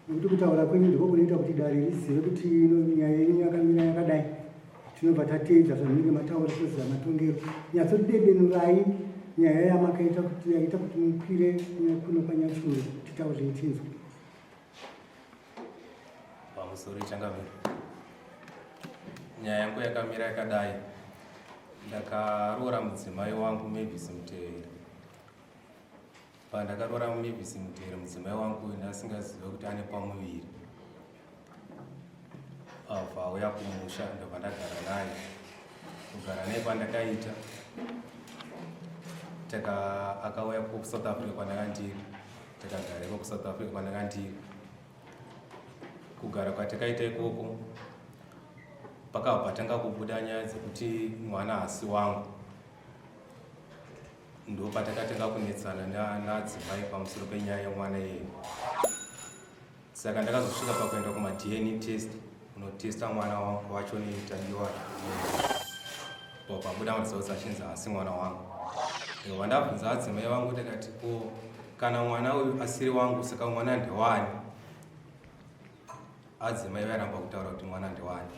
Nekuti kutaura kwenyu ndiko kunoita kuti dare rizive kuti ino nyaya yenyu yakamira yakadai. Tinobva tateedza zvamunenge mataura toziva matongero. Nyatsodedenurai nyaya yamakaita kuti yaita kuti mukwire kuno kwaNyachuru titaure tinzwe. Pamusoro changamire. Nyaya yangu yakamira yakadai. Ndakaroora mudzimai wangu Mavis Muteveri. Pandakaroora Mavis Muteveri mudzimai wangu ndasingazive kuti ane pamuviri. Abva auya kumusha ndobva ndagara naye. Kugara naye kwandakaita taka akauya kuSouth Africa kwandanga ndiri takagara iko kuSouth Africa kwandanga ndiri. Kugara kwatakaita ikoko pakabva patanga kubuda nyaya dzekuti mwana haasi wangu. Ndopatakatanga kunetsana naadzimai pamusoro penyaya yemwana iyeye. Saka ndakazosvika pakuenda kumaDNA test kunotesta mwana wacho neTadiwa pabuda maresults achinzi haasi mwana wangu. Ndikabva ndabvunza adzimai vangu ndikati ko kana mwana uyu asiri wangu saka mwana ndewani? Adzimai vairamba kutaura kuti mwana ndewani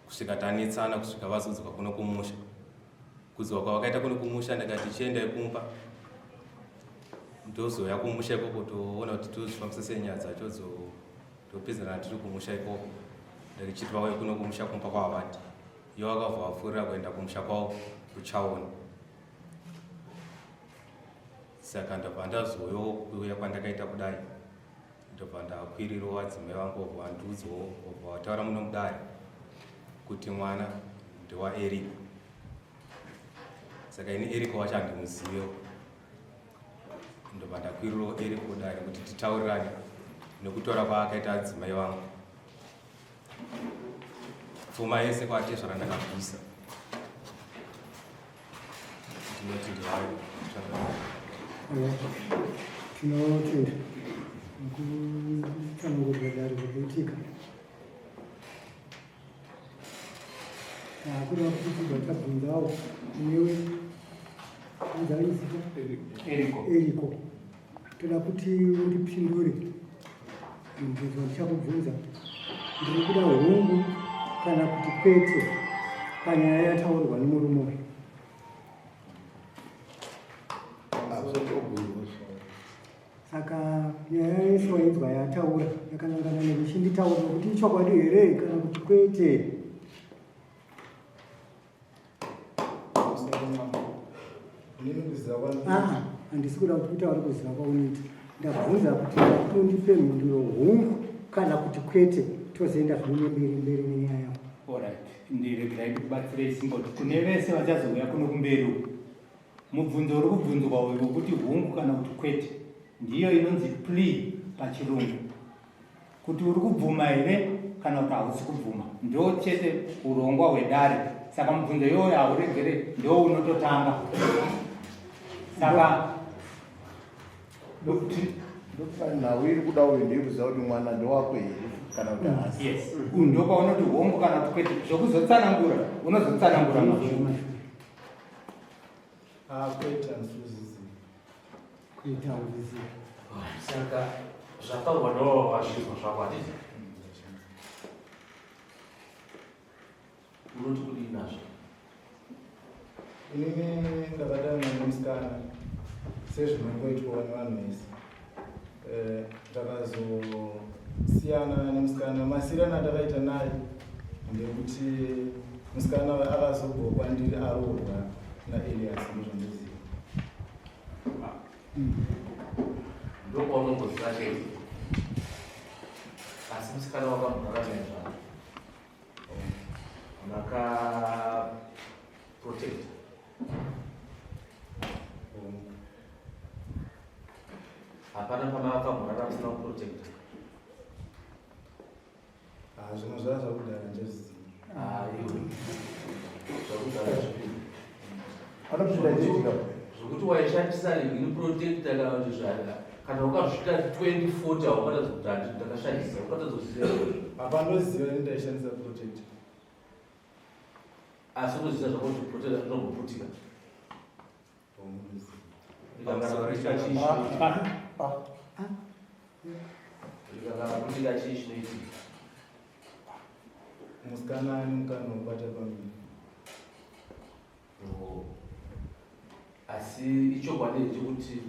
kusvika tanetsana kusvika vazodzoka kuno kumusha. Kudzoka kwavakaita kuno kumusha ndikati chiendai kumba ndozouya kumusha ikoko toona kuti tozvifambisa sei nyaya dzacho dzo topedzerana tiri kumusha ikoko. Ndichiti vauye kuno kumusha kumba kwavati ivo vakabva vapfuurira kuenda kumusha kwavo kuchaona. Saka ndabva ndazouyawo kuuya kwandakaita kudai ndobva ndakwirirawo vadzimai vangu vobva vandiudzawo vobva vataura muno mudare kuti mwana ndewaEriko. Saka ini Eriko wacho handimuzivewo, ndobva ndakwirirawo Eriko dare kuti titaurirane nekutaura kwaakaita adzimai vangu. Pfuma yese kwatezvara ndakabvisa ndinoti ndivayo. Tinotenda nekutsanangurira dare zvakaitika. Kureva kuti tibva tabvunzawo newe anzani zita Eriko. Eriko. Toda kuti undipindure mubvunzo wandichakubvunza. Ndiri kuda hungu kana kuti kwete panyaya yataurwa nemurume uyu. Saka nyaya yese wainzwa yataura yakanangana nekuchinditaurira kuti ichokwadi here kana kuti kwete. Ah, handisi kuda kuti utaure kuziva kwaunoita. Ndabvunza kuti undipe mhinduro hungu kana kuti kwete, tozoenda zvimwe mberi mberi nenyaya yako. Alright, ndiregerai ndikubatsirei simboti kune vese vachazouya kuno kumberi uku. Mubvunzo uri kubvunzwa uyu wekuti hungu kana kuti kwete ndiyo inonzi plea pachirungu. Kuti uri kubvuma here kana kuti hausi kubvuma ndo chete urongwa hwedare. Saka mubvunzo iyoyo hauregere, ndo unototanga. Saka nhau iri kuda uyu ndeyekuziva kuti mwana ndewako here kana kuti haasi. Yes, ndopaunoti hongu kana kuti kwete. Zvokuzotsanangura unozotsanangura mashure. Ah, kwete handisi Kuita uzizi. Saka zvataurwa ndo wazvinzwa zvako handiti? Unoti kudii nazvo? Inini ndakadana nemusikana sezvinongoitwa nevanhu vese. Eh, ndakazosiyana nemusikana. Masiyirano atakaita naye ndekuti musikana akazobva kwandiri aroorwa naElias, ndozvandoziva. Ndopaunongoziva chete. Asi musikana wakamugara naye zvako. Maka protect. Hapana pamakamurara musina kuprotecta. Ah, zvimwe zvava zvakudhara ndezvizivi. Ah, iwe. Zvakudhara zvipi? Anopinda ichiitika. Zvekuti waishandisa ini protector kana kuti zvaka kana ukazvita 2040 haukatadza kuti handi ndakashandisa ukatadza kuziva. Apa ndoziva ini ndaishandisa protector. Asi unoziva zvako kuti protector inomboputika. Rikakaputika chii chinoitika? Musikana ane mukana wekubata pamuviri. Oh. Asi ichokwadi here chekuti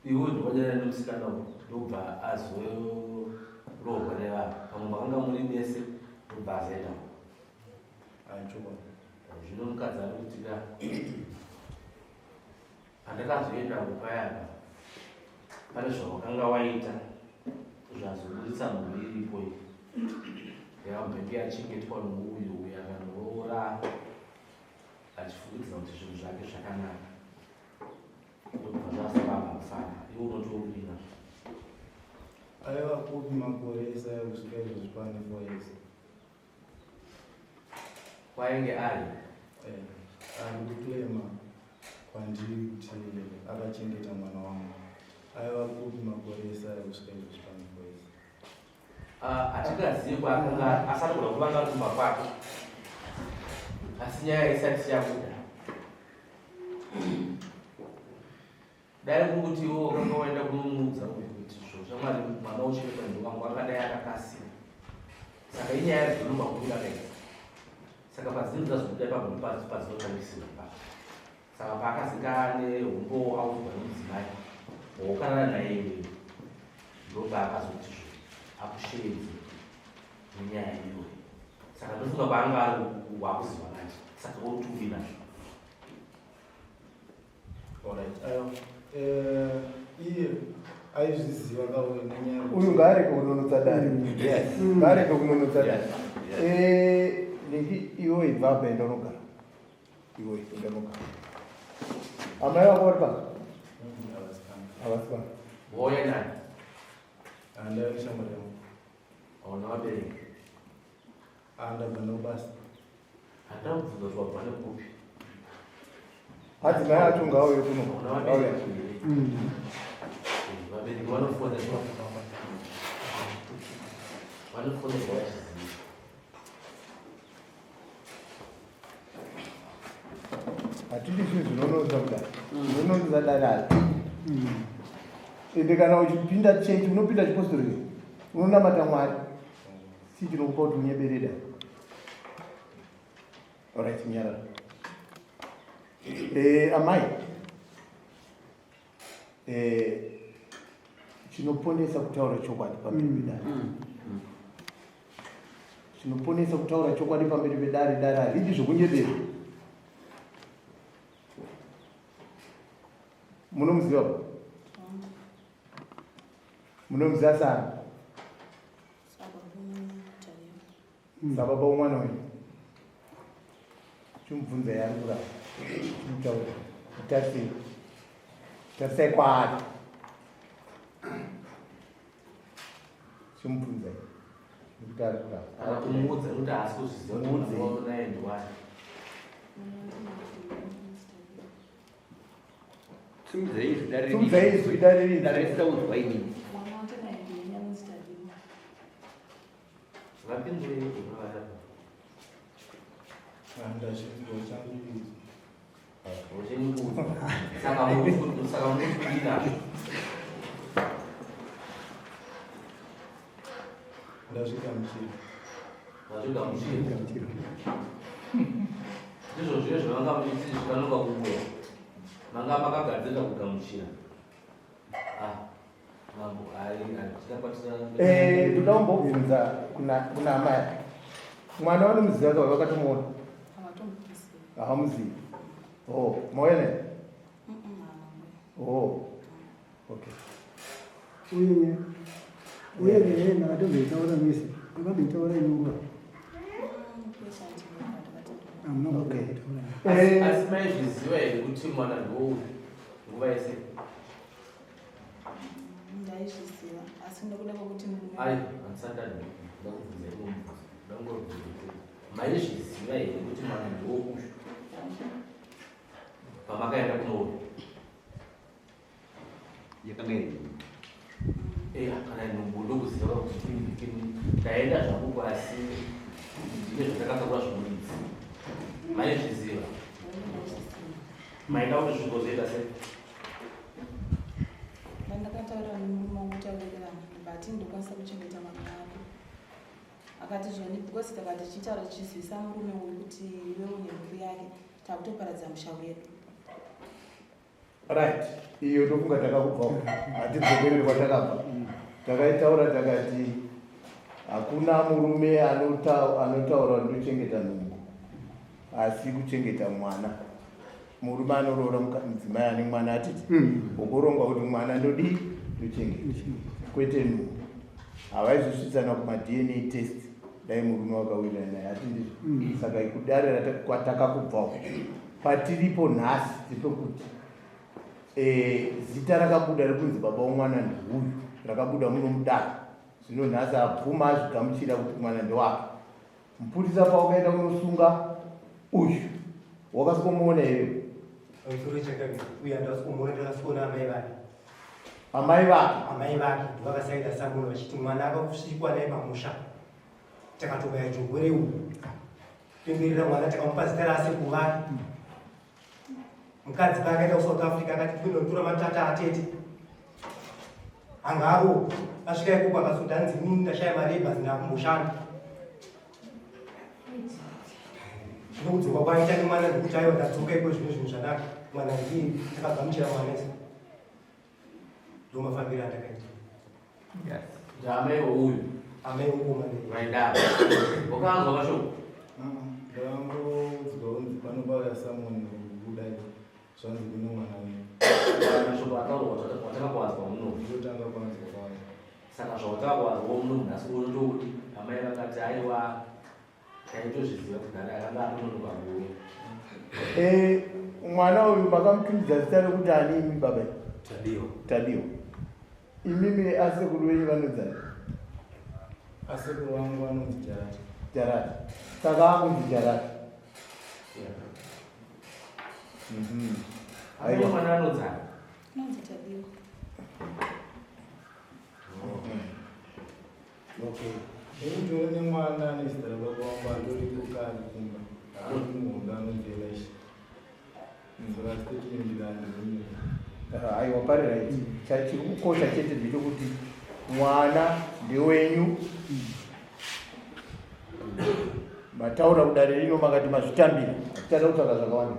iwe ndokwadanana nemusikana uyu ndobva azoroorwa nevanhu pamwe makanga muri mese ndobva azoenda Aichokwadi. Zvino mukadzi ari kuti ka pandakazoenda paya apa pane zvawakanga waita zvazoburitsa mhuri iripo iyi yakambenge yachengetwa nouyu uyu akanoroora achifungidzira kuti zvinhu zvake zvakanaka ndobva zvazovamba mufana iwe unotourina. Aiva kupi makore ese aya kusvika izvozvi pane 4 years? Kwainge ari? Eh, ari kuclaima kwandiri kuti akachengeta mwana wangu. Aiva kupi makore ese aya kusvika izvozvi pane 4 years? Ah, hatingazivi kwaakanga asatogona kuvanga kumba kwake asi nyaya isati yabuda. Dai kuri kuti iwe wakanga waenda kunomuudza uyu kuti zvo shamwari mwana uchengeta ndowangu akadai akakasira. Saka inyaya dzinobva kubuda kaidzi. Saka padzinenge dzazobuda ipapo ndopadzinotangisira ipapo. Saka paakazenge ane humbowo audzwa nemudzimai wawakanana naye iwewe ndopaakazoti zvo akushevedze nenyaya iyoyo. Saka ndofunga kwaanga ari wakuziva manje. Saka uri kuti uvi nazvo. Alright. Ayo. Eh, iye aizviziva kawe nenyaya yekuti- Uyu ngaarege kunonotsa dare. Yes. Ngaarege kunonotsa dare. Yes. Yes. Eh, Niki iwe ibva apa enda unogara. Iwe enda unogara. Amai vako vari pano? Havasi pano. Havasi pano. Wauya nani? Handaive shamwari yangu. Hauna vabereki? Andabva nobasa. Handina kubvunza kuti wabva nekupi. Madzimai acho ngaauye kuno. Hauna vabereki here? Vabereki vanofonerwa. Vanofonerwa vachiziva. Hatidi zvinhu zvinononotsa kudai. Zvinononotsa dare hatidi. Ende kana uchipinda chechi unopinda chipostori unonamata Mwari. Chii chinokupa kuti unyebere dai? Alright, nyarara. Eh, amai. Eh, chinoponesa kutaura chokwadi pamberi pedare. Chinoponesa kutaura chokwadi pamberi pedare, dare haridi zvekunyebera. Munomuziva? Munomuziva sana? Sababa womwana wenyu. Chimubvunza yaari kurapa. Chimutaura. Tarisei. Tarisai kwaari. Chimubvunzai. Nekuti ari kurapa. Kana kumuudza nekuti haasi kuzviziva kuti mwana wavo naye ndiwani. Simudzai izwi dare Simudzai izwi dare rinzwe. Dare risina kunzwa inini. Vapindurei vaya. Ndazvinzwa changu izvi. Uchinguza. Saka muri saka muri kudii nazvo? Ndazvigamuchira. Ndazvigamuchira. Ndizvo zviye zvavanga muchiti zvikanoka kuuya. Manga makagadzirira kugamuchira. Ah, mambo hai hatina Eh, ndoda kumbobvunza kuna kuna amai. Mwana vanomuziva ka vakatomuona? Havamuzivi. Oh, mauya naye? Oh. Okay. Uye uye nyaya ndakatomboitaura mese ndakamboitaura inonguva. Hamuna Okay. kuitaura. Eh, Asi maizviziva here kuti mwana ndouyu nguva yese? Ndaizviziva asi nekuda kwekuti murume Ai, handisati ndakubvunza imwe mubvunzo. Ndangobvunza kuti maizviziva here kuti mwana ndouyu pamakaenda kunouyu? Yakanga iri nhumbu. Eya, kana nhumbu ndokuziva kuti ndaenda zvangu kwasi ndine zvandakatakura zvimuridzi. Maizviziva? Maida kuti zvingozoita sei? Ndakataura Ndikati ndokwanisa kuchengeta mwana wako. Akati zvoni because takati tichitaura tichizivisa murume uyu kuti iwe une mhuri yake takutoparadza musha wedu. Right, iyo ndofunga takakubvawo, hatidzokerere kwatakabva. Takaitaura takati hakuna murume anotaura ndochengeta nhumbu asi kuchengeta mwana. Murume anoroora mudzimai ane mwana atiti ukuronga kuti mwana ndodii ndochengeta, kwete nhumbu. Havaizosvitsana kuma-DNA test dai murume wakawirirana naye ati ndizvo. Saka kudare kwatakakubvawo patiripo nhasi ndepekuti e, zita rakabuda rekunzi baba womwana ndeuyu rakabuda muno mudare. Zvino nhasi abvuma azvigamuchira kuti mwana ndewake. Mupurisa pawakaenda kunosunga uyu wakasikomuona here? Pamusoro chakaviri uyu handasikomuona, ndakasikuona amai vake. Amai vake? Amai vake ndovakasaida sambono vachiti mwana akakusvikwa naye pamusha takatobaya jongwe reuku pemberera mwana takamupa zita raasekuru vake. Mukadzi paakaenda kuSouth Africa akati kunotora matata atete anga arohwa asvika ikoko akazoti hanzi inini ndashaya mari yebhazi ndakumboshanda. Zvino kudzoka kwaita nemwana ndekuti aiwa ndadzoka iko zvino zvinhu zvanaka mwana ndiye takagamuchira mwana isu ndomafambiro andakaita. Yes. Amai uyu. Amai uyu mane. Vaidaro. Wakanzwa mashoko? Ndakangonzwa kunzi pano pauya someone kubuda zvanzi kune mwana wenyu. Mashoko ataurwa watakakwazwa muno. Ndotanga kwanzwa kwanzwa. Saka zvawatakakwazwa muno nhasi uno ndokuti amai vakati aiwa taitozviziva kuti nhari akanga atononoka kuuya. Eh, mwana uyu makamutumidza zita rekuti ani imi baba? Tadiwa. Tadiwa. Imimi asekuru venyu vanonzi ani? Asekuru vangu vanonzi Jarati. Jarati. Saka akunzi Jarati. Aiwa mwana anonzi ani? Anonzi Tadiwa. Okay. Ini nditori nemwana ane zita rababa vangu atoriko kare kumba. Ari muhombe anonzi Elisha. Saka statement ndandinonyora. Aiwa pari right. Chiri kukosha chete ndechekuti mwana ndewenyu. Mataura kudare rino makati mazvitambira. Hatichada kutsvaga zvakawanda.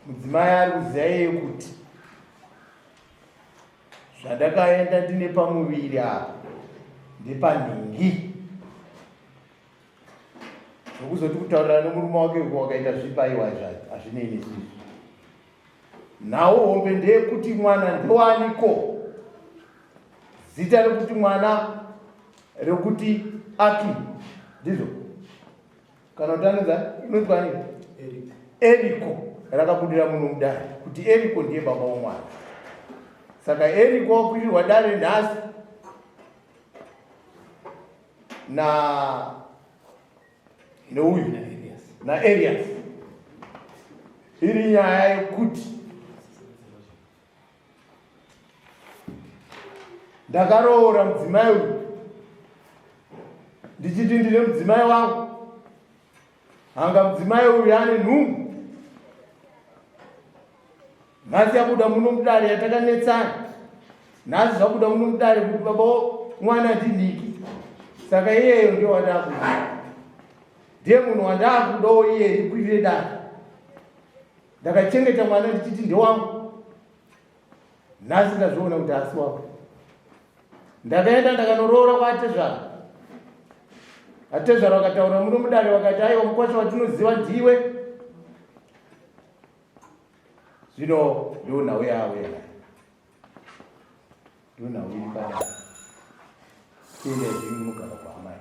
Mudzimai ari kuziva iye kuti zvandakaenda ndine pamuviri apa ndepanhingi. Zvokuzoti kutaurirana nomurume wake uko wakaita zvipi aiwa hazvinei nesu izvi. Nhau hombe ndeyekuti mwana ndewaniko? Zita rekuti mwana rekuti Aki ndizvo kana kuti anonzi unonzi ani? Eriko rakabudira muno mudare kuti Eriko ndiye baba womwana. Saka Eriko wakwirirwa dare nhasi na neuyu naErias iri nyaya yekuti ndakaroora mudzimai uyu ndichiti ndine mudzimai wangu hanga mudzimai uyu ane nhumbu nhasi yabuda muno mudare yatakanetsana nhasi zvabuda muno mudare kuti baba mwana ndinhiki saka iyeyo ndiye wandakuda ndiye munhu wandakudawo iye ndikwirire dare ndakachengeta mwana ndichiti ndewangu nhasi ndazviona kuti asi wako ndakaenda ndakanoroora kwaatezvara atezvara vakataura muno mudare vakati aiwa mukwasha watinoziva ndiwe zvino ndo nhau yavo yana ndo nhau iri padare tienda izvini unogara kwaamai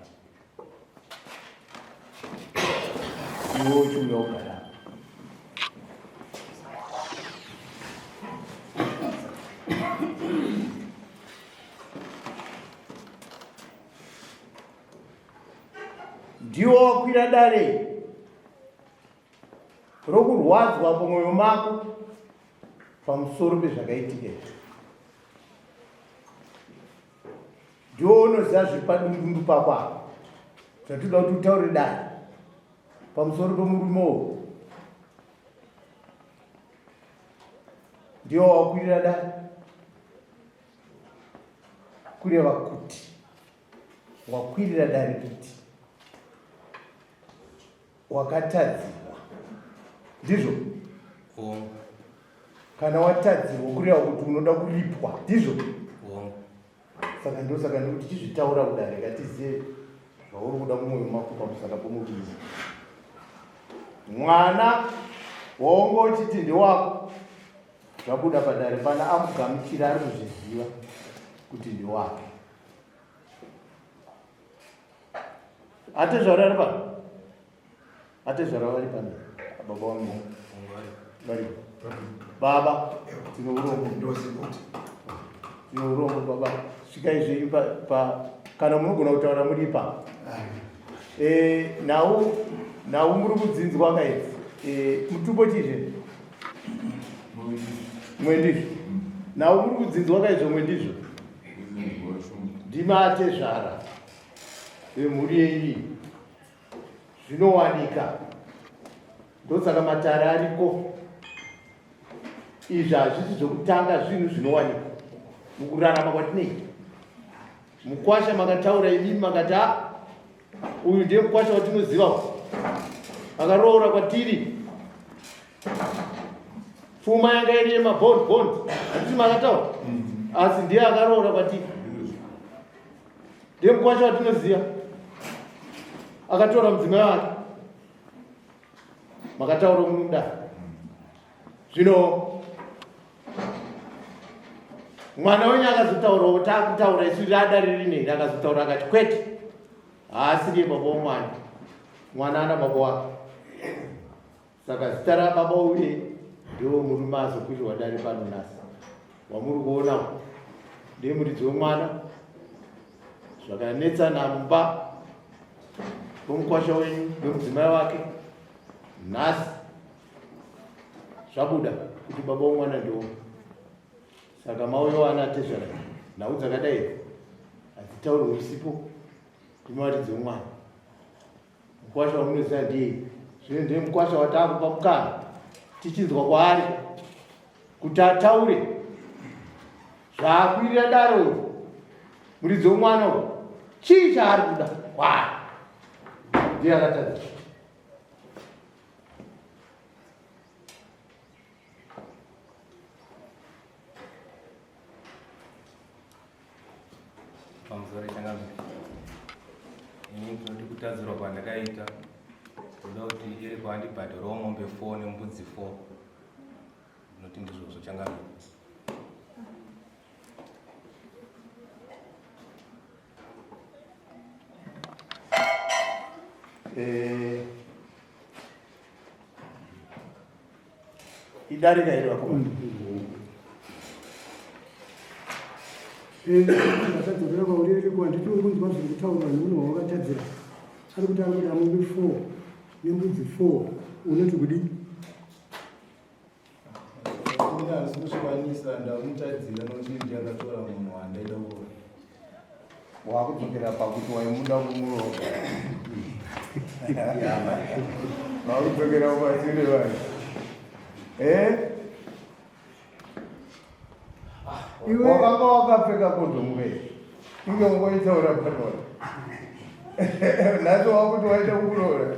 iwe uchiuya ugara ndiwo wakwira dare rokurwadzwa mumwoyo mako pamusoro pezvakaitika izvi ndiwo unoziva zviri padundundu pako apa zvatinoda kuti utaure dare pamusoro pemurume uwo ndiwo wakwirira dare. Kureva kuti wakwirira dare kuti wakatadzirwa, ndizvo? Hongu. Kana watadzirwa kureva kuti unoda kuripwa, ndizvo? Hongu. Saka ndosaka ndikuti chizvitaura kudare katizive zvauri kuda mumwoyo mako pamusaka pomuviri. Mwana waunge uchiti ndewako, zvabuda padare pana amugamuchira ari kuzviziva kuti ndewake. Atezvara ari pano, atezvara vari pano, baba vangu vari baba, tine urombo, tine urombo baba, svikai zvenyu pa kana munogona kutaura muri ipapo. Eh, nhau nhau muri kudzinzwa kaidzi. Eh, mutupo chizve mwendizvo nhau muri kudzinzwa kaizvo mwendizvo ndimatezvara vemhuri yenyu zvinowanika ndosaka matare ariko izvi hazvisi zvokutanga zvinhu zvinowanika mukurarama kwatinoita mukwasha makataura imimi makati a uyu ndiye mukwasha watinoziva akaroora kwatiri pfuma yanga iri yemabond bond hatisi makataura asi ndiye akaroora kwatiri ndiye mukwasha watinoziva akatora mudzimai wake makataura munoda zvino mwana wenyu akazotaurawo takutaura isu radare rinei akazotaura akati kwete haasiriye baba womwana mwana ana baba wake saka zita rababa uye ndiwo murume azokwirirwa dare pano nhasi wamuri kuona ndiye muridzi wemwana zvakanetsana mumba pomukwasha wenyu nemudzimai wake nhasi zvabuda kuti baba womwana ndiwo saka mauyo ana atezvara nhau dzakadai hadzitaurwe usipo ndimaridzi wemwana Mukwasha wamunoziva ndiye zvino ndiye mukwasha wataakupa mukana tichinzwa kwaari kuti ataure zvaakwirira dare uyu muridzi wemwana uyu chii chaari kuda kwaari ndiye akatadza. Pamusoro changamire, ini ndinoti kutadzirwa kwandakaita ndoda kuti iri kwandibhadharawo mombe 4 nembudzi 4 ndinoti ndizvozvo changamire. Eh, idarika here vakomana? Vatadzokera kwauri eriko handiti uri kunzwa zviri kutaurwa nemunhu wawakatadzira ari kuti ari kuda mombe 4 nembudzi 4 unoti kudii? Ini handisi kuzvikwanisa ndamutadzira nokuti ndiakatora munhu wandaida kuroora. Wakudzokera pakuti waimuda kumuroora. Wakudzokera kumashure vanhu. Eh? Wakanga wakapfeka kondomu here? Inge ungoitaura panona. Nhasi wakuti waida kukuroora.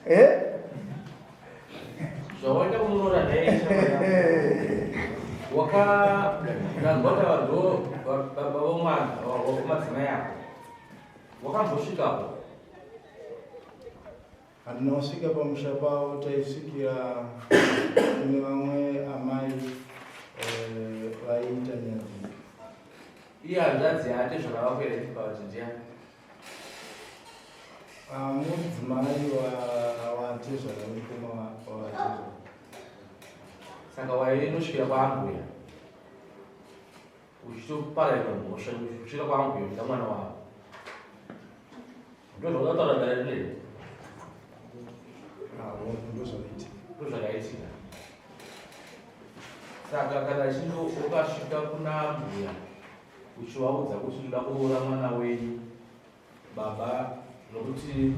Eh? Zvawaita kumuroora naye waka ndanzwa ndo baba vomwana vomadzimai ako wakambosvikapo? Handina kusvika pamusha pavo, taisvikira kune vamwe amai eh, vaiita nyaya. Iye hanzvadzi yaatezvara vako here kuti ndiani? Ah, mudzimai watezvara mukoma watezvara. Saka wainosvikira kwaambuya uchitopara imwe mhosva uchisvika kwaambuya uchida mwana wavo. Ndozvakataura dare rineri. Ah, ndozvakaitika. Ndozvakaitika. Saka kana achinge ukasvika kuna ambuya uchivaudza kuti ndoda kuroora mwana wenyu baba nokuti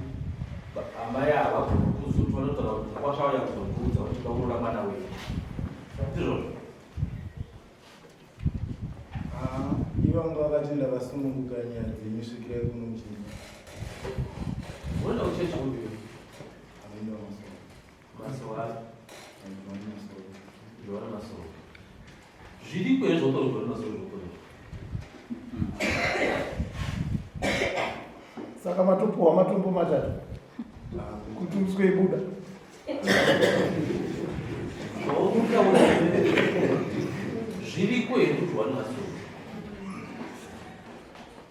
amai ava kuzoti vanotaura kuti mukwasha auya kuzokuudza kuti ndoda kuroora mwana wenyu ndizvozvo? Ah, ivo vanga vakati ndakasununguka nyaya dzenyu svikirai kuno muchinda. Unoenda kuchechi kupi? Anoenda masowe. Masowe api? Johani Masowe. Johani Masowe. Zviriko here zvautaura Johani Masowe zvautaura? Saka matopuwa matombo matatu kuti uswe ibuda. Zvaurikutaura zviriko here kuti Johani Masowe?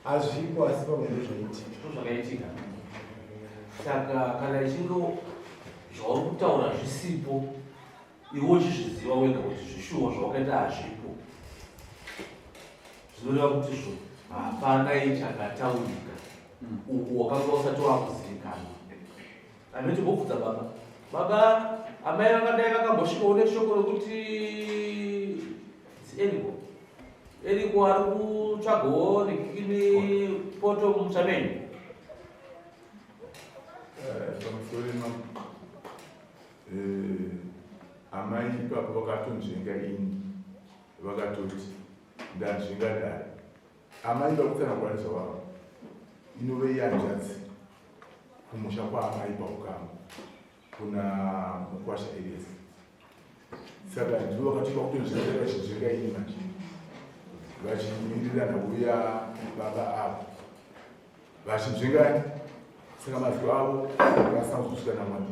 Hazviko asi pamwe ndozvaitika. Ndozvakaitika. Saka kana ichinge zvauri kutaura zvisipo iwe uchizviziva wega kuti zvishuwo zvawakaita hazvipo zvinoreva kuti zvo hapana ichakataurika uku wakanga usati wakuzivikanwa amene timbobvunza baba baba amai vangadai vakambosvikawo neshoko rekuti eriko eriko ari kutsvagawo nekini poto mumusha menyu Pamusoro mambo amai ipapo vakatonzvenga ini vakatoti ndanzvenga dare amai vakutsanangura nezvavavo inove ihanzvadzi kumusha kwaamai paukama kuna mukwasha Elias saka ndivo vakati vakutonzvenga vachinzvenga ini manje vachimirirana uya baba avo vachinzvengani saka mazwi avo vasina kuzosvika namwana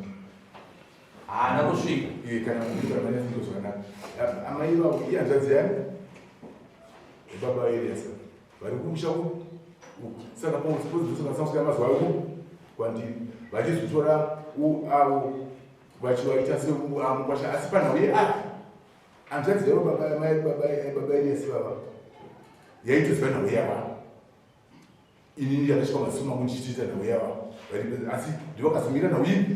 haana kusvika Eh, kana kuiamanyazingo zvakanaka amai vavo ihanzvadzi yani baba vaElias vari kumusha ku saka pausina kusvika mazwi avo kwandiri vachizotora avo vachivaita semukwasha asi panhau yeari hanzvadzi yavo baba mai baba baba Elias vava yaitoziva nhau yava inini yakasvika maziso mangu ndichitoita nhau yava asi ndivakazomira nhau ipi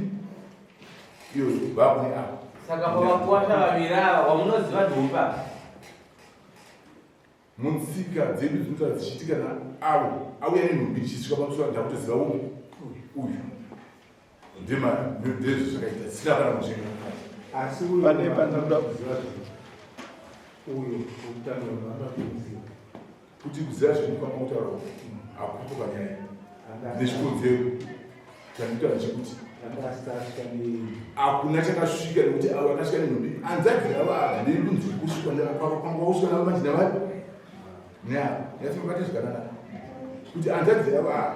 iyoyo vakune ava Saka pavakuwasha vaviri ava wamunoziva ndiupa. Mutsika dzedu dzinotaura dzichiitika naavo auya nenhumbi ndichisvika pamusoro ndakutoziva upi uyu ndema ndezvo zvakaita zisina kana kuzvinga Asi uyu Pane panoda kuziva zvinhu. Uyu utano hwanoda kuziva. Kuti kuziva zvinhu kwama kutaura hakupo panyaya nezvikonzero chandinotaura chekuti hakuna chakasvika nekuti avo vakasvika nenhumbi anzadzi avo ava ndirikunzi kusvikwa kwanga kusvika navo manje navari neavo yatinobate zvakanaka kuti anzadzi avo ava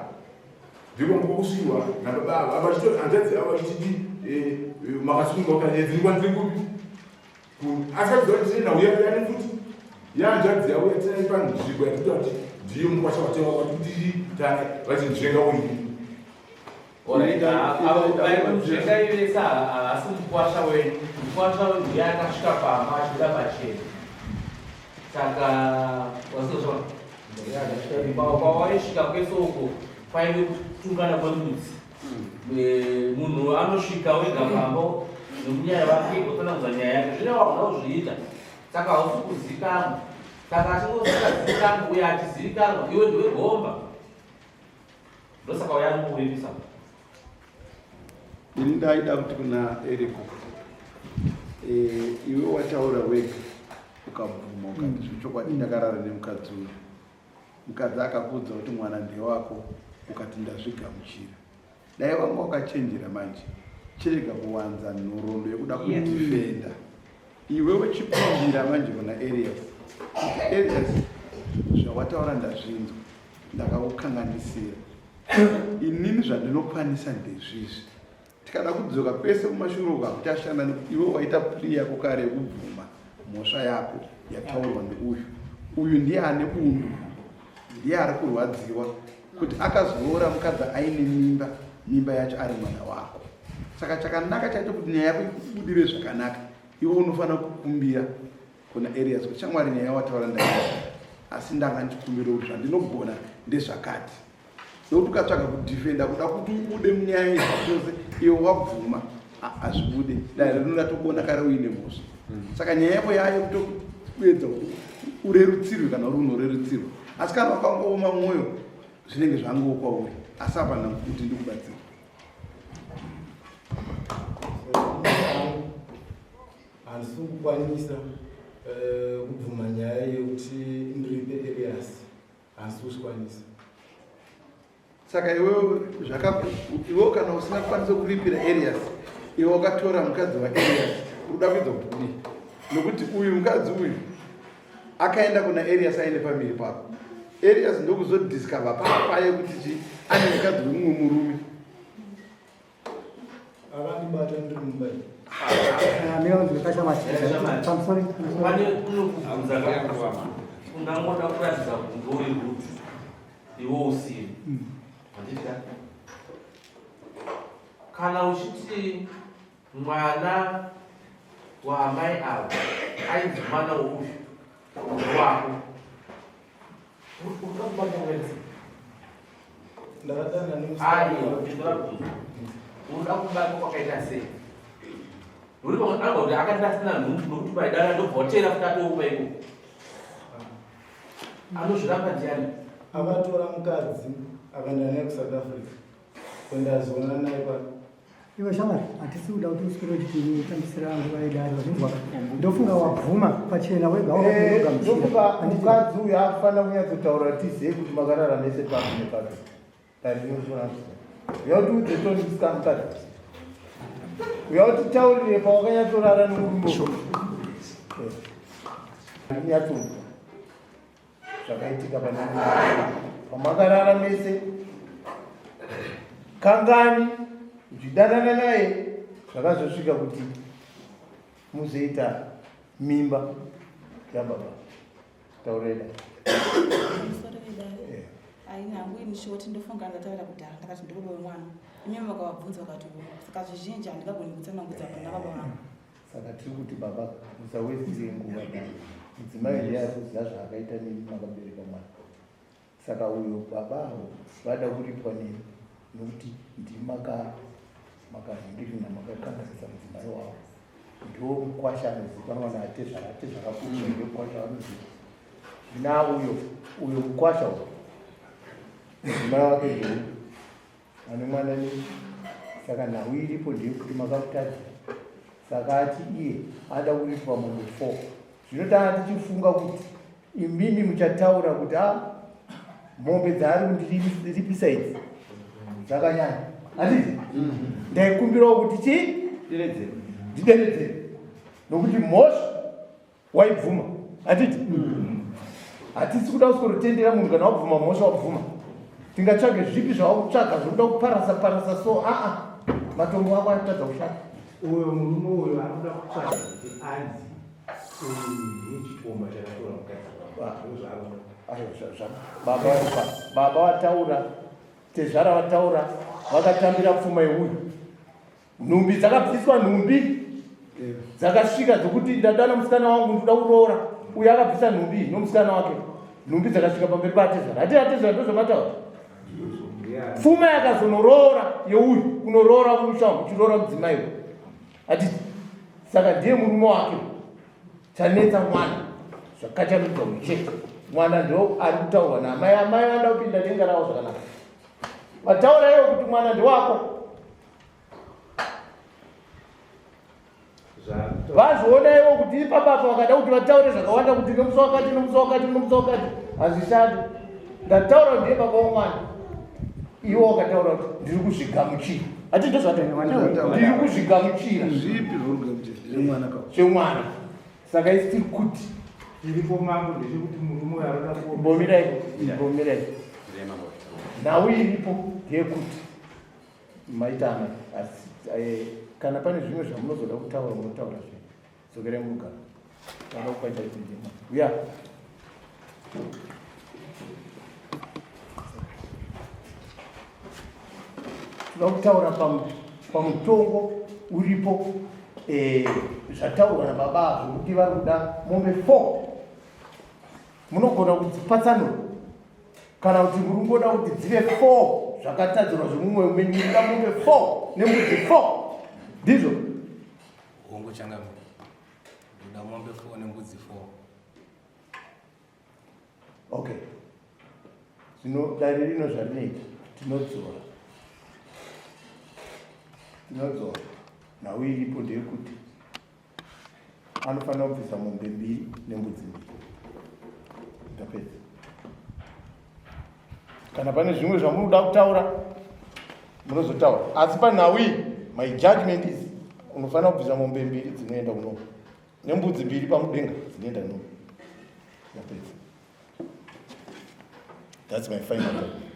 ndikwanga kusvikwa nababa ava ava chito anzadzi avo vachititi eh, eh, makasungwa kanyedzi ndiri kupi Asi achiziva kuti tine nhau yake yani futi yehanzvadzi yavo yatinai panzvimbo yatikuta kuti ndiyo mukwasha watewa kwati kuti tane vachinzvenga uyu. Nzvenga ivese havasi mukwasha wenyu. Mukwasha wenyu ndiye akasvika pamba achibuda pachena. Saka wasozva pawaisvika kwese uko kwaive kutungana kwembudzi. Eh, munhu anosvika wega pamba nemunyaya wake otsanangudza nyaya yake zvine wagona kuzviita saka hausi kuzikanwa saka achingosikazikanwa uye achizivikanwa iwe ndiwe gomba ndosaka uya anokuuripisa Ini ndaida kuti kuna Eriko eh, iwe wataura wega ukabvuma ukati zvechokwadi ndakarara nemukadzi uyu Mukadzi akakuudza kuti mwana ndewako ukati ndazvigamuchira. Dai wanga wakachenjera manje chirega kuwanza nhoroondo yekuda kudefenda. Iwewe chikumbira manje kuna Elias kuti Elias zvawataura ndazvinzwa ndakakukanganisira. Inini zvandinokwanisa ndezvizvi. Tikada kudzoka kwese kumashure uko hakuchashanda nekuti iwe waita plea yako kare yekubvuma mhosva yako yataurwa neuyu. Uyu ndiye ane bundu, ndiye ari kurwadziwa kuti akazoroora mukadzi aine mimba, mimba yacho ari mwana wako. Saka chakanaka chacho kuti nyaya yako ikubudire zvakanaka, iwe unofanira kukumbira kuna Elias kuti shamwari nyaya wataura ndaia asi ndanga ndichikumbira kuti zvandinogona ndezvakati. Nekuti ukatsvaga kudefenda kuda kuti ubude munyaya izvi zvose iwe wabvuma hazvibude dare rinoda tokuona kare uine mhosva mm. saka nyaya yako yayo kutokuedza kuti urerutsirwe kana uri unorerutsirwa asi kana wakangooma mwoyo zvinenge zvangowo kwauri asi hapana kuti ndikubatsira handisi kukwanisa eh, kubvuma nyaya yekuti ndiripe Elias. kukwanisa. Saka iwewe zvaka iwewe kana usina kukwanisa kuripira Elias, iwe wakatora mukadzi waElias, uda kuedza kuti kudii? Nokuti uyu mukadzi uyu akaenda kuna Elias aine pamiri pako. Elias ndokuzodiscover papaye kuti chi ane mukadzi wemumwe murume. Akandibata ndiri mumba. Pane kunokubvunza ungangoda kuratidza kunge uri rude iwe usiri. Handiti ka? Kana uchiti mwana waamai ava ainzi mwana weuyu wako Unoda kubata wese. Ndakadana nemusikana. Aiwa, ndinoda kubvunza. Unoda kubatwa kwakaita sei? Uri pamwe anobva kuti akati asina nhumbu nokuti paidana ndobva wateera futi atoupa ikoko. Anozviramba ndiani? Akatora mukadzi akaenda naye kuSouth Africa. Kwendazoonana naye pa Iwe shamwari, hatisi kuda kuti uswere uchitambisira nguva yedare wazvinzwa ka? Ndofunga wabvuma pachena wega Eh, ndofunga wakakugamuchira. mukadzi uyu afanira kunyatsotaura tizive kuti makarara mese papi nepapi. Parinofanira uya kuti udze toni musikana mukadzi. Uya kuti taurire pawakanyatsorara nemurume uyu. Eh, nyatsonzwa zvakaitika pane pamakarara mese kangani uchidanana naye zvakazosvika kuti muzoita mimba yababa taureda Musoro vedare. Aini hangu ini shoti ndofunga ndataura kudhara ndakati ndobaba wemwana. Imi makavabvunza vakati hongu. Saka zvizhinji handingagoni kutsanangudza pana baba vangu. Saka tiri kuti baba musawestire nguva dai mudzimai ndiye ari kuziva zvaakaita nemi makabereka mwana. Saka uyo baba avo vada kuripwa nemi nokuti ndimi maka makanhingirina makakanganisa mudzimai wavo. Ndiwo mukwasha anozikanwa naatezvara atezvara futi ndiye mukwasha vanoziva. Zvino uyo uyo mukwasha uyo mudzimai wake ndiuyu ane mwana ne saka nhau iripo ndeyekuti makamutadza saka ati iye ada kuripwa mombe four zvino tanga tichifunga kuti imimi muchataura kuti a ah, mombe dzaari kundiripisa idzi dzakanyanya handiti mhm. ndaikumbirawo kuti chii ndideredzere nokuti mhosva waibvuma hatiti hatisi kuda kusworotendera munhu kana wabvuma mhosva wabvuma tingatsvage zvipi zvawakutsvaga zvekuda kuparasa parasa so aa matombo ako anotadza kushanda uyo murume uyo anoda kutsvaga kuti anzi uyu ndichikomba chakatora mukadzi baba baba vataura tezvara vataura vakatambira pfuma yeuyu Nhumbi dzakabviswa nhumbi dzakasvika dzokuti ndadana musikana wangu ndoda kuroora uyo akabvisa nhumbi nomusikana wake nhumbi dzakasvika pamberi paatezvara hati atezvara ndozvamataura pfuma yakazonoroora yeuyu kunoroora kumusha wangu uchiroora mudzimai uyu hatiti saka ndiye murume wake chanetsa mwana zvakachamidza uyu chete mwana ndo ari kutaurwa naamai amai vanoda kupinda denga ravo zvakanaka vataura iwo kuti mwana ndewako Vazviona ivo kuti ipapapa vakada kuti vataure zvakawanda kuti nomusi wakati nomusi wakati nomusi wakati hazvishandi. Ndataura ndiye baba womwana. Iwo wakataura kuti ndiri kuzvigamuchira. Hati ndozvataura. Ndiri kuzvigamuchira. Zvipi zvauri kugamuchira? Zvemwana ka. Zvemwana. Saka isi tiri kuti chiripo mambo ndechekuti murume uyo anoda kumbomirai mbomirai. Nhau iripo ndeyekuti Maita amai asi eh, kana pane zvimwe zvamunozoda kutaura munotaura zve dzokerai murugare vada kupa judgment yemwana uya toda kutaura pamutongo uripo eh, zvataurwa nababa zvokuti vari kuda mombe 4 munogona kudzipatsanura kana kuti muri kungoda kuti dzive 4 zvakatadzirwa zvemumwoyo menyu munoda mombe 4 nembudzi 4 ndizvo Hongu changamire. Ndoda mombe 4 nembudzi 4. Okay. Zvino dare rino zvarinoita tinodzora. Tinodzora. Nhau iripo ndeyekuti anofanira kubvisa mombe mbiri nembudzi mbiri. Ndapedza. Kana pane zvimwe zvamuri kuda kutaura munozotaura, asi panhau iyi my judgment is unofanira kubvisa mombe mbiri dzinoenda kuno nembudzi mbiri pamudenga dzinoenda kuno. Yapedza. That's my final judgment.